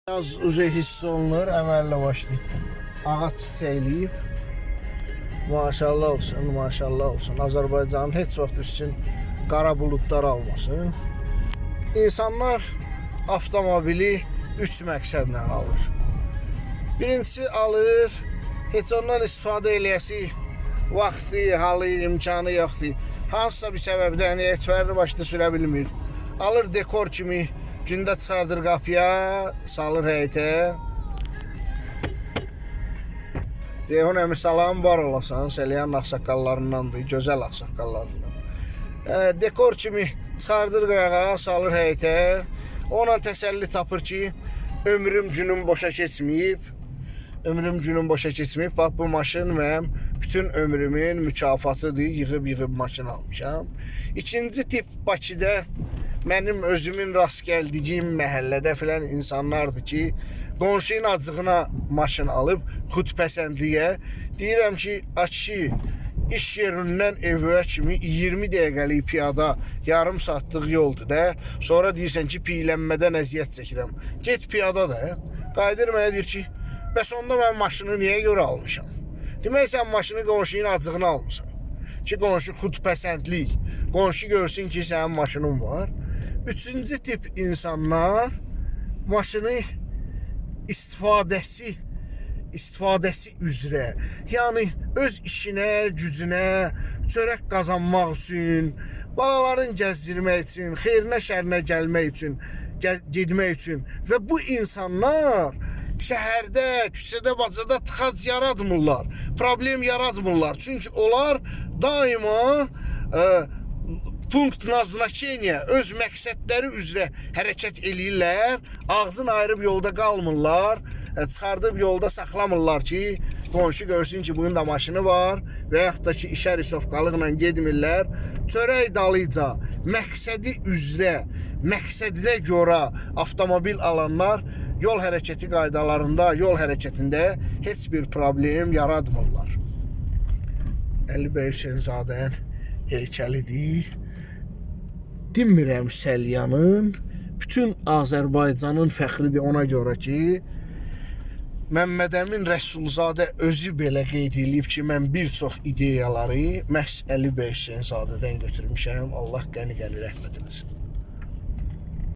Yaz uje hiss olunur, əməllə başlayıb. Ağac çiçəkləyib. Maşallah olsun, maşallah olsun. Azərbaycanın heç vaxt üstün qara buludlar almasın. İnsanlar avtomobili üç məqsədlə alır. Birincisi alır, heç ondan istifadə eləyəsi vaxtı, halı, imkanı yoxdur. Hansısa bir səbəbdən etibarlı başda sürə bilmir. Alır dekor kimi gündə çıxardır qapıya, salır həyətə. Ceyhun əmi salam, var olasan, Səlyan ağsaqqallarındandır, gözəl ağsaqqallarından. Dekor kimi çıxardır qırağa, salır həyətə. Onunla təsəlli tapır ki, ömrüm günüm boşa keçməyib. Ömrüm günüm boşa keçməyib. Bax bu maşın mənim bütün ömrümün mükafatıdır. Yığıb-yığıb maşın almışam. İkinci tip Bakıda mənim özümün rast gəldiyim məhəllədə filan insanlardır ki, qonşunun acığına maşın alıb xudpəsəndliyə. Deyirəm ki, a kişi, iş yerindən evə kimi 20 dəqiqəlik piyada yarım saatlıq yoldur da. Sonra deyirsən ki, piylənmədən əziyyət çəkirəm. Get piyada da. Qayıdır mənə deyir ki, bəs onda mən maşını niyə görə almışam? Demək sən maşını qonşunun acığına almısan. Ki qonşu xudpəsəndlik. Qonşu görsün ki, sənin maşının var. Üçüncü tip insanlar maşını istifadəsi üzrə, yəni öz işinə, gücünə, çörək qazanmaq üçün, balaların gəzdirmək üçün, xeyrinə şərinə gəlmək üçün, getmək üçün və bu insanlar şəhərdə, küçədə, bacada tıxac yaratmırlar, problem yaratmırlar. Çünki onlar daima punkt naznaçeniya öz məqsədləri üzrə hərəkət eləyirlər. Ağzını ayırıb yolda qalmırlar. Çıxardıb yolda saxlamırlar ki, qonşu görsün ki, bunun da maşını var və yaxud da ki, işə risovkalıqla getmirlər. Çörək dalıca, məqsədi üzrə, məqsədinə görə avtomobil alanlar yol hərəkəti qaydalarında, yol hərəkətində heç bir problem yaratmırlar. Əli bəy Hüseynzadənin heykəlidir. Demirəm Səlyanın, bütün Azərbaycanın fəxridir ona görə ki, Məmməd Əmin Rəsulzadə özü belə qeyd eləyib ki, mən bir çox ideyaları məhz Əli bəy Hüseynzadədən götürmüşəm. Allah qəni-qəni rəhmət eləsin.